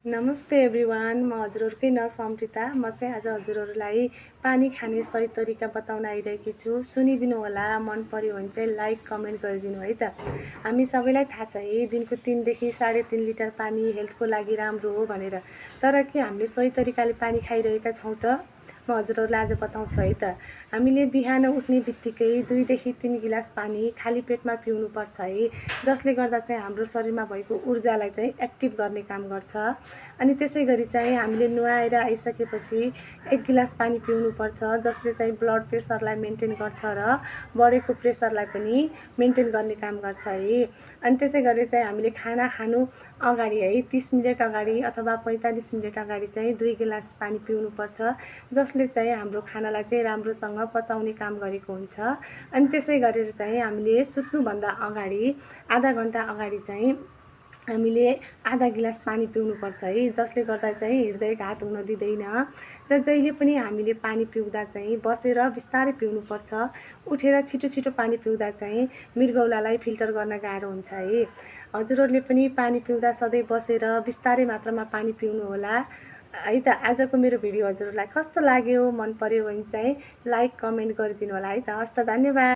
नमस्ते एभ्रिवान, म हजुरहरूकै सम्प्रिता। म चाहिँ आज हजुरहरूलाई पानी खाने सही तरिका बताउन आइरहेकी छु। सुनिदिनु होला। मन पर्यो भने चाहिँ लाइक कमेन्ट गरिदिनु है त। हामी सबैलाई थाहा छ है, दिनको 3 देखि 3.5 लिटर पानी हेल्थको लागि राम्रो हो भनेर। तर के हामीले सही तरिकाले पानी खाइरहेका छौँ त? म हजुरहरूलाई आज बताउँछु है त। हामीले बिहान उठ्ने बित्तिकै 2 देखि 3 गिलास पानी खाली पेटमा पिउनुपर्छ है, जसले गर्दा चाहिँ हाम्रो शरीरमा भएको ऊर्जालाई चाहिँ एक्टिभ गर्ने काम गर्छ। अनि त्यसै गरी चाहिँ हामीले नुहाएर आइसकेपछि 1 गिलास पानी पिउनुपर्छ, जसले चाहिँ ब्लड प्रेसरलाई मेन्टेन गर्छ र बढेको प्रेसरलाई पनि मेन्टेन गर्ने काम गर्छ है। अनि त्यसै गरी चाहिँ हामीले खाना खानु अगाडि है 30 मिनेट अगाडि अथवा 45 मिनेट अगाडि चाहिँ 2 गिलास पानी पिउनुपर्छ, जसले चाहिँ हाम्रो खानालाई चाहिँ राम्रोसँग पचाउने काम गरेको हुन्छ। अनि त्यसै गरेर चाहिँ हामीले सुत्नुभन्दा अगाडि आधा घन्टा अगाडि चाहिँ हामीले आधा गिलास पानी पिउनुपर्छ है, जसले गर्दा चाहिँ हृदयघात हुन दिँदैन। र जहिले पनि हामीले पानी पिउँदा चाहिँ बसेर बिस्तारै पिउनुपर्छ। उठेर छिटो छिटो पानी पिउँदा चाहिँ मृगौलालाई फिल्टर गर्न गाह्रो हुन्छ है। हजुरहरूले पनि पानी पिउँदा सधैँ बसेर बिस्तारै मात्रामा पानी पिउनु होला है त। आजको मेरो भिडियो हजुरहरूलाई कस्तो लाग्यो, मन पर्यो भने चाहिँ लाइक कमेन्ट गरिदिनु होला है त। हस् त, धन्यवाद।